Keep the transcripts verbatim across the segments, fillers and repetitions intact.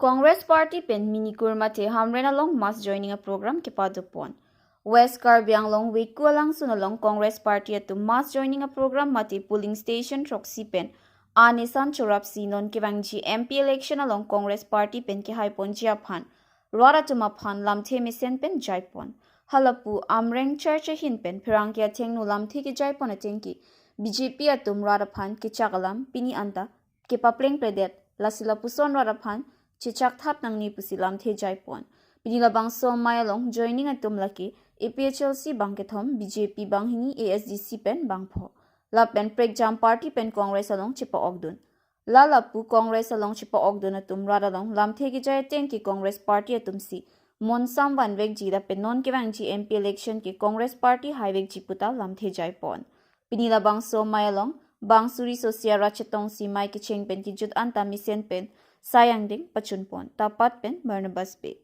Congress Party pen Minikur mate Hamren along mass joining a program kepadopon. West Karbi Anglong Weku alangsun along Congress Party atum mass joining a program mate polling station throksi pen anesan chorapsi non kevangji M P election along Congress Party pen kehaiponji aphan rat atum aphan lamthe mesen pen jaipon. Halapu Amreng Church ahin pen pherangke athengno lamthe kejaipon atengke B J P atum rat aphan kechak alam pini anta kepaplengpledet, lasi lapuson rat aphan chechak thap nangne pusi lamthe jaipon. Pini labangso amei along joining atum lake A P H L C bang kethom, B J P bang hini, A S D C pen bang pho. Lapen prekjam party pen Congress along chepa-okdun. La lapu Congress along chepa-okdun atum rat along lamthe kejai atengke Congress party atum si monsam vanvekji lapen non kevangji M P election ke Congress party haivekji puta lamthe jaipon. Pini labangso amei along bang suri sosia rat chetongsi mei kecheng pen kejut anta mesen pen sai angdeng pachunpon. Tapat pen Barnabas Bey.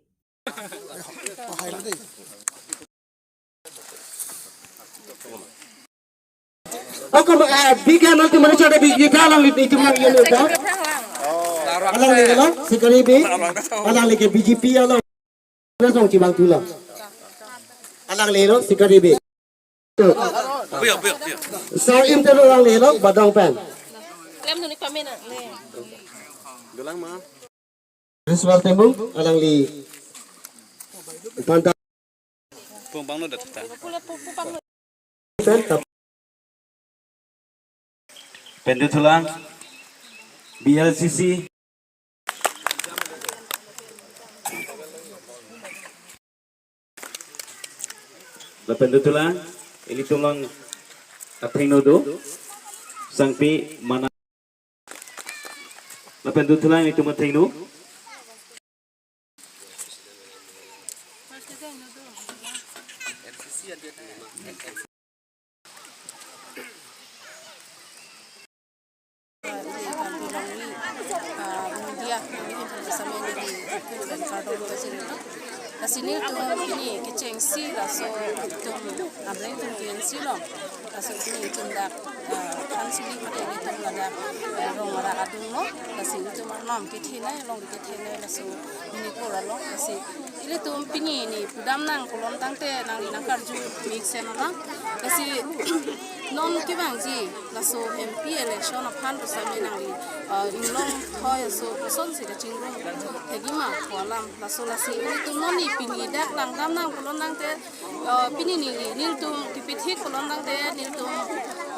Oke, eh, big hand nanti mana coba big kita alangli itu mana yang lupa. Alangli lo, sekali bi, alangli ke B J P alangli. Langsung cibang tulang. Alangli lo, sekali bi. Sar im telo alangli lo, badang pen. Klem duni pamena. Bilang ma. Riswar Tembung, alangli panta. Pung bang no dat ta. Penduthulang, B L C C. Lapen duthulang, ilitum along athengno do, sangpi mana. Lapen duthulang ilitum athengno. Media, media, kardom pajirlo. Lasi nelitum pini kechengsi laso itum Amreng atum kechengsi lo. Laso pini itum dak, eh, thansili mate itum ladak, eh, rong arak adung lo. Lasi itum arnam kethenei, long kethenei laso Minikur along. Lasi ilitum pini ne pudam nang kolon tangte nangli nangkarju mesen alam. Lasi non kevangji laso M P election aphan pusitame nangli, eh, inglong thoi aso kosonsi kachingrum thekji ma pu alam. Laso lasi ilitum non ne pini dak langdam nang kolon tangte, eh, pini ne nelitum kepithik kolon tangte nelitum,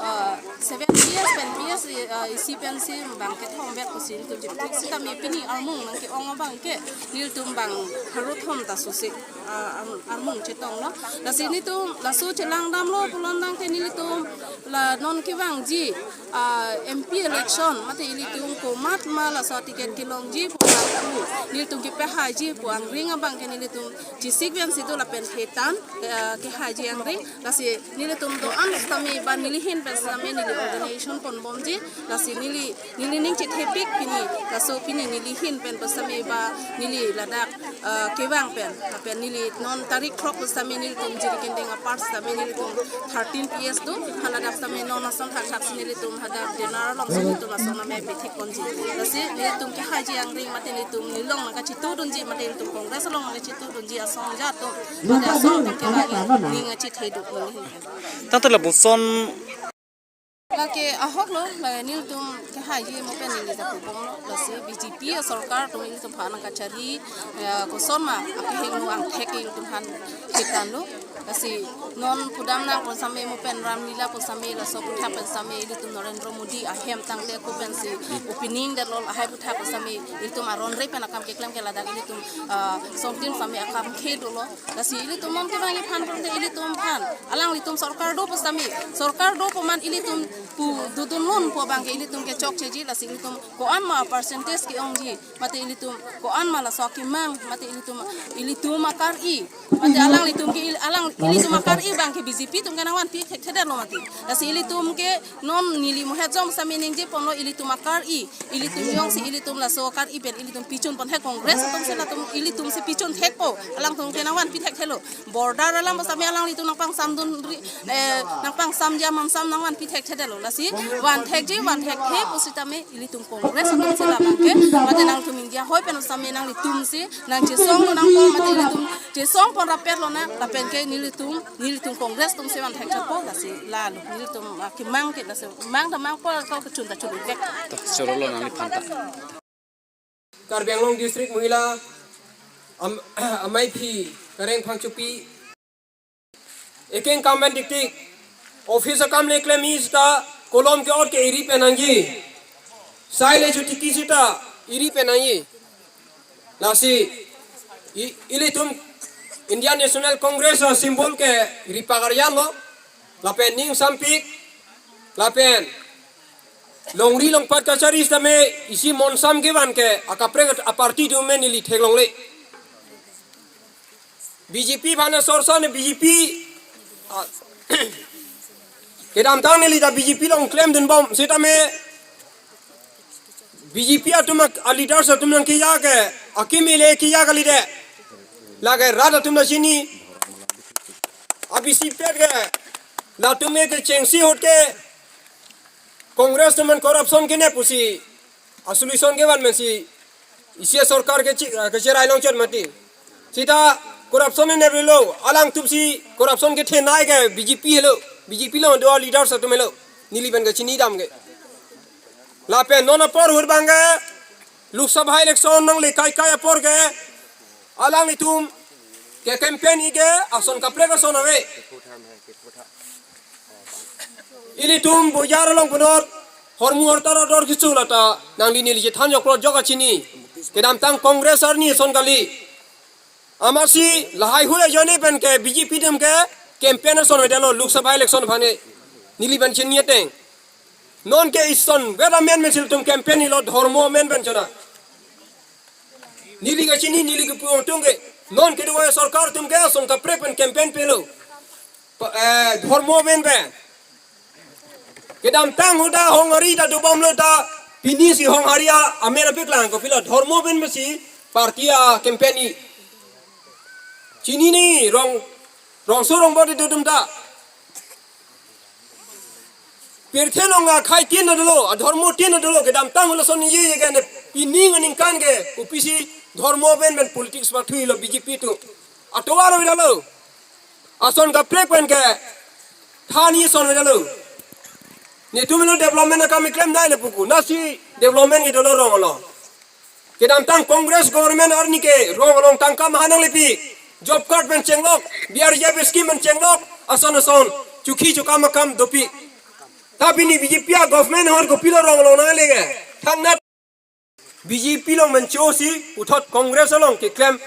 eh, seven P S pen P S, eh, isi pensi bang kethom bek pusi nelitum kepithik sitame pini armung nangke-ong abang ke nelitum bang pharo thom ta susi, ah, ar-, armung chetong lo. Lasi nelitum laso chelangdam lo kolon tangte nelitum la non kevangji, ah, M P election mate ilitum komat ma laso ticket kelongji pu nelitum kepahaiji pu angring abang ke nelitum chesik pen si do lapen hetan, eh, kehaiji angring. Lasi nelitum do-an sitame ba neli ahin pen sitame neli organization ponbomji. Lasi neli, neli ning chethepik pini. Laso pini neli ahin pen pusitame ba neli ladak, eh, kevang pen. Lapen neli non tarik throk pusitame nelitum Jirikindeng apar sitame nelitum thirteen P S do. Haladak sitame non ason thakthak si nelitum hadak dinner along si nelitum ason amei pithik ponji. Lasi nelitum kehaiji angring mate nelitum nelilong nangkachitudunji mate nelitum Congress along nangkachitudunji asong atum. Mate asong atum ke ning achithe do. Tangte lapuson. Lake ahok lo, la nelitum kehaiji mo pen neli ta pubom lo, lasi B J P asorkar atum ilitum aphan nangkachari, eh, koson ma akehingno angthek ilitum aphan kitan lo. Lasi non pudam nang pon sitame mo pen Ramlila pon sitame laso aputhak pen sitame ilitum Narendra Modi ahem tangte ako pensi opening det lo, lahai aputhak pen sitame ilitum aron re pen akam keklem ke ladak ilitum, ah, songtin sitame akam khe dolo. Lasi ilitum non kevang iphan pon te ilitum aphan. Alanglitum sorkar do pusitame. Sorkar do pu amat ilitum pu dodun lun pu abang ke ilitum ke chokcheji, lasi ilitum ko-an ma percentage ke-ongji. Mate ilitum ko-an ma laso akemang, mate ilitum, ilitum akar-i. Mate alanglitum ke il-, alang Ilitum akar-i abang ke B J P atum ke nangvanpi thekthedetlo mati. Lasi ilitum ke non neli mohet jom sami ningje ponlo, ilitum akar-i, ilitum jongsi ilitum laso akar-i pen ilitum pichun pon he Congress atum si latum ilitum si pichun thekpo, alangtum ke nangvanpi thekthelo. Border alam sami alanglitum nangpangsamdun ri, eh, nangpangsamji amamsam nangvanpi thekthedetlo. Lasi vanthekji vanthekthe pusitame ilitum Congress atum si labang ke mate nangtum India ahoi pen sami nanglitum si nangchesong nangpo mate ilitum chesong pon rapetlo na, lapen ke nelitum, nelitum Congress atum si vanthekthepo. Lasi lalo nelitum, ah, kemang ke lasi mang ta mangpo, kau kechun ta chun vek. To, chorolo nangliphan ta. Karbi Anglong District Mohila am-, Amaiphi Kareng Phangchopi. Ekeng kam pen diktik. Office akam le klem ista kolom ke-ot ke iri pen nangji. Sai le chuti ki sita iri pen nangji. Lasi i-, ilitum Indian National Congress a-symbol ke ripak aryan lo. Lapen ning sampik. Lapen longri longpat kachari sitame isi monsam kevan ke akaprek aparty atum men neli theklongle. B J P aphan sorsa ne B J P, ah, kedamtang neli ta B J P along klemdunbom sitame B J P atum a-leaders atum nangkeja ke akimi le keja kalidet. Lake rat atum ta chini. Abisi pet ke latum ke chengsi ahut ke Congress atum an corruption kenep pusi a-solution kevan mensi isi sorkar ke chi-, kecherai longchot mati. Sita corruption neprilo, alangtum si corruption kethenei ke B J P helo, B J P along do a-leaders atum helo. Neli pen kachinidam ke. Lapen non apor ahut abang ke Lok Sabha election nangle kaikai apor ke alanglitum ke campaign-i ke ason kaprek ason ave. Ilitum bojar along punot hormu hortar ador kisu lata nangli neli chethan joklo jok kachini. Kedamtang Congress arni ason kali. Amatsi lahai hule jone pen ke B J P atum ke campaign ason avedetlo Lok Sabha election aphan ke. Neli pen chini ateng. Non ke ison vet amen pen si ilitum campaign-ilo, dhormo amen pen chona. Neli kachini, neli kepu atum ke. Non kedo sorkar atum ke ason kaprek pen campaign pelo. Pa-, eh, dhormo amen pen. Kedamtang ahut ta honghari ta dobomlo ta pini si honghari amen apiklang kopilo, dhormo amen pensi party a-campaign-i. Chinine rong, rongso rongbot atum ta. Pirthe along akhei tin dolo, adhormo tin dolo, kedamtang ahut lason ningje ke ne pining aningkan ke kopisi dhormo amen pen politics pathuilo B J P atum. Atovar avedetlo. Ason kaprek pen ke than-i ason avedetlo. Netum lo development akam keklem dai le puku. Lasi development ke dolo rong along. Kedamtang Congress government arni ke rong along tangka maha nangle pi. Job card pen chenglok, B R G F scheme pen chenglok, ason ason chukhi chukam akam dopik. Tapi pini B J P a-government ahut kopilo rong along nangle ke. Thangnat B J P along pen cho si puthot Congress along keklem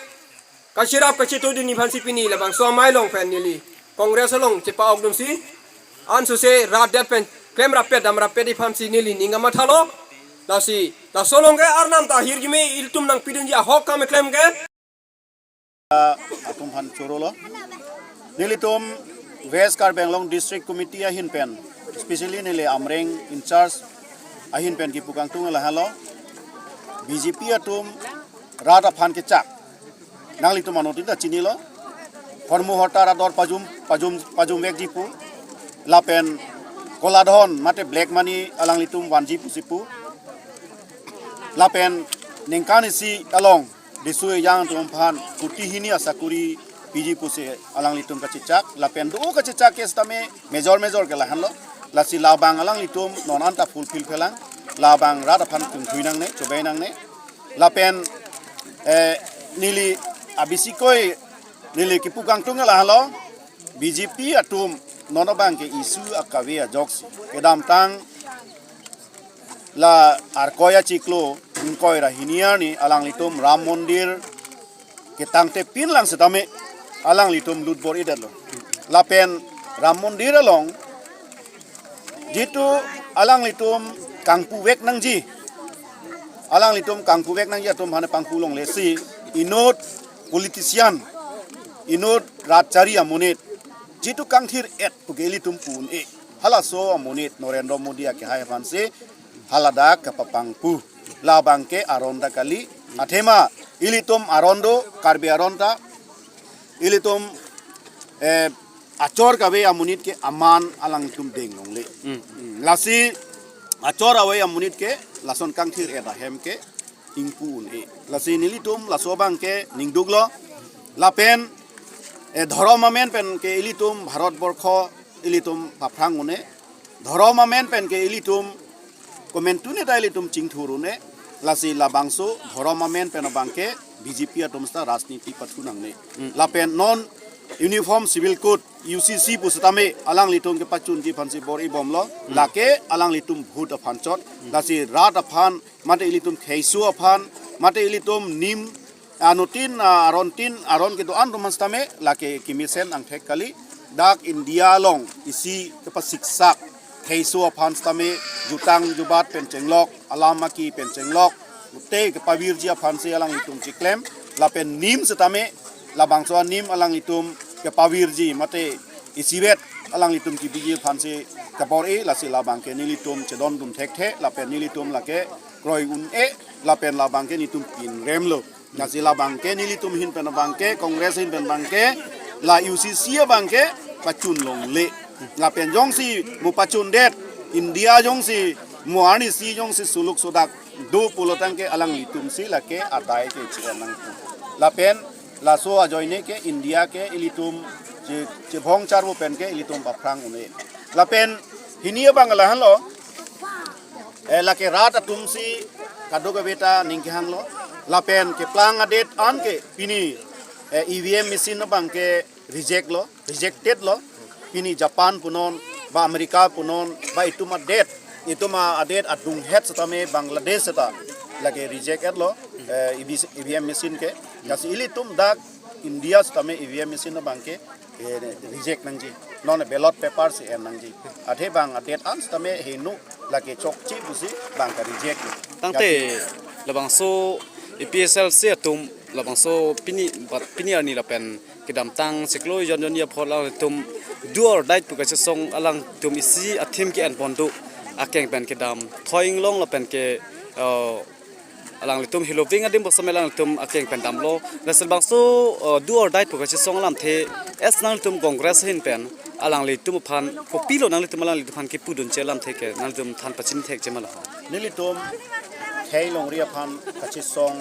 kachirap kachitudun aphansi pini labangso amei along pen neli Congress along chepa-okdunsi ansose rat det pen klem rapet dam rapet aphansi neli ning kamathalo. Lasi laso along ke Arnam ta ahirjume ilitum nangpidunji ahok kam keklem ke. Atum aphan chorolo. Nelitum West Karbi Anglong District Committee ahin pen, especially neli Amreng in charge ahin pen kipu kangtung lahelo. B J P atum rat aphan kechak. Nanglitum anuttin ta chinilo. Hormu hortar ador pajum, pajum, pajum vekji pu. Lapen koladhon mate black money alanglitum vanji pusi pu. Lapen ningkan isi along riso-ejang atum aphan kuti hini asakuri piji pusi alanglitum kachechak. Lapen do kachechak ke sitame major major ke lahenlo. Lasi labang alanglitum non anta fulfill phelang. Labang rat aphan kungthui nangne, chobei nangne. Lapen, eh, neli abisi koi neli kipu kangtung lahenlo. B J P atum non abang ke issue akave ajoksi. Kedamtang la Arkoi achiklo ingkoi ra hini arni alanglitum Ram Mondir ketangte pinlang sitame alanglitum lutbor-idetlo. Lapen Ram Mondir along jitu alanglitum kangpu vek nangji, alanglitum kangpu vek nangji atum aphan pangpu longle si inut politician, inut rat chari amonit jitu kangthir-et puke ilitum pu un-e. Halaso amonit Narendra Modi akehai aphansi haladak kapapang pu. Labangke aron ta kali, athema ilitum aron do, Karbi aron ta ilitum, eh, achor kave amonit ke aman alangtum deng longle. Hmm. Hmm, lasi achor ave amonit ke lason kangthir-et ahem ke ingpu un-e. Lasi nelitum laso abangke ningduklo. Lapen, eh, dhorom amen penke ilitum Bharat borkho ilitum paphrang un-e. Dhorom amen penke ilitum komantu ne ta ilitum chingthur un-e. Lasi labangso dhorom amen pen abangke B J P atum seta rajniti pathu nangne. Hmm. Lapen non Uniform Civil Code, U C C pu setame alanglitum kepachunji aphansi bor-i bomlo. Hmm. Lake alanglitum vote aphan chot. Hmm. Lasi rat aphan, mate ilitum kheiso aphan, mate ilitum nim, anuttin, ah, arontin, aron kedo-an atum setame lake kemesen angthek kali. Dak India along isi kepasiksak kheiso aphan setame jutang jubat pen chenglok, alam aki pen chenglok, ute kepavirji aphansi alanglitum chiklem. Lapen nim setame labangso anim alanglitum kepavirji mate isivet alanglitum kebiji aphansi kebor-i. Lasi labangke nelitum chedondun thekthe lapen nelitum lake kroi un-e lapen labangke nelitum pinremlo. Lasi labangke nelitum ahin pen abangke, Congress ahin pen abangke, la U C C abangke pachun longle. Lapen jongsi mo pachundet, India jongsi mo arnisi jongsi suluk sudak do pulo tangke alanglitumsi lake adai ke chi-en nangpo. Lapen laso ajoine ke India ke ilitum che-, chevong charvo penke ilitum paphrang un-e. Lapen hini abang lahenlo, eh, lake rat atumsi kadokave ta ning kehanglo. Lapen keplang adet anke pini, eh, E V M machine abangke reject lo, rejected lo. Pini Japan punon, ba America punon, ba itum adet, itum adet adunghet setame Bangladesh seta lake reject-et lo, eh, E V, E V M machine ke. Lasi ilitum dak India setame E V M machine abangke, eh, reject nangji. Non ballot paper si en nangji. Athe bang adet an setame heno lake chokche pusi bang ka-reject. Tangte labangso A P H L C atum labangso pini, bat pini arni lapen kedamtang chiklo jon jon ya apot alangtum do or die pu kachesong alangtum isi a-theme ke-en pon do, akeng pen kedam thoi inglong lapen ke, eh, alanglitum heloving adim boksa me alangtum akeng pen damlo. Lasi labangso, eh, do or die pu kachesong alamthe, as nanglitum Congress ahin pen alanglitum aphan kopilo nanglitum alanglitum aphan kepudunche alamthe ke nanglitum than pachini thekche ma laho? Nelitum khei longri aphan kachesong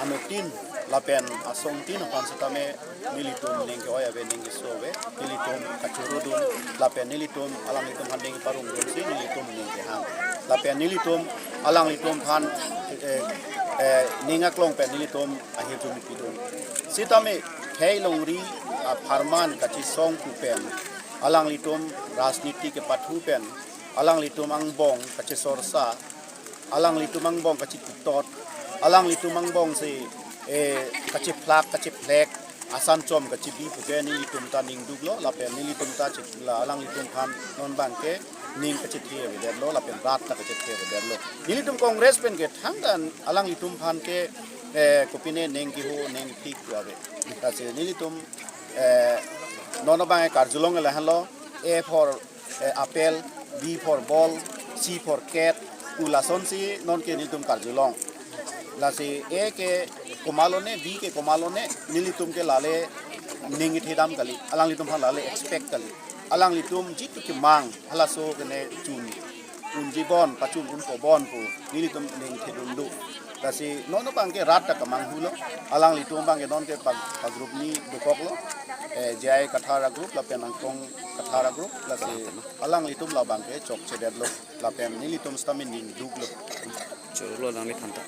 anuttin lapen asongtin aphan setame nelitum ning ke-oi ave, ning keso ave, nelitum kachoro dun, lapen nelitum alanglitum aphan ning parong dunsi nelitum ning kehang. Lapen nelitum alanglitum aphan, eh, eh, ning aklong pen nelitum ahirjume pidun. Setame khei longri apharman kachesong pu pen, alanglitum rajniti kepathu pen, alanglitum angbong kachesorsa, alanglitum angbong kachetutot, alanglitum angbongsi, eh, kachephlak, kachephlek, asan chom kachebi puke nelitum ta ningduklo, lapen nelitum ta chik-, la alanglitum aphan non abangke ning kachethe avedetlo, lapen rat ta kachethe avedetlo. Nelitum Congress penke thangta alanglitum aphan ke, eh, kopine ning keho, ning thik ave. Lasi nelitum, eh, non abang karjulong lahenlo, A for, eh, apple, B for ball, C for cat, pu lasonsi nonke nelitum karjulong. Lasi A ke komatlo ne, B ke komatlo ne, nelitum ke lale ning kethe dam kali, alanglitum aphan lale expect kali. Alanglitum jitu kemang, halaso ke ne chun unji bon, pachun unpo bon pu nelitum ning thedun do. Lasi non abangke rat ta kemanghulo, alanglitum abangke nonke pa, pa group ni dokoklo, eh, J I Kathar a-group lapen Angtong Kathar a-group, lasi alanglitum labangke chokchedetlo, lapen nelitum setame ningduklo. Choro lo alangliphan ta.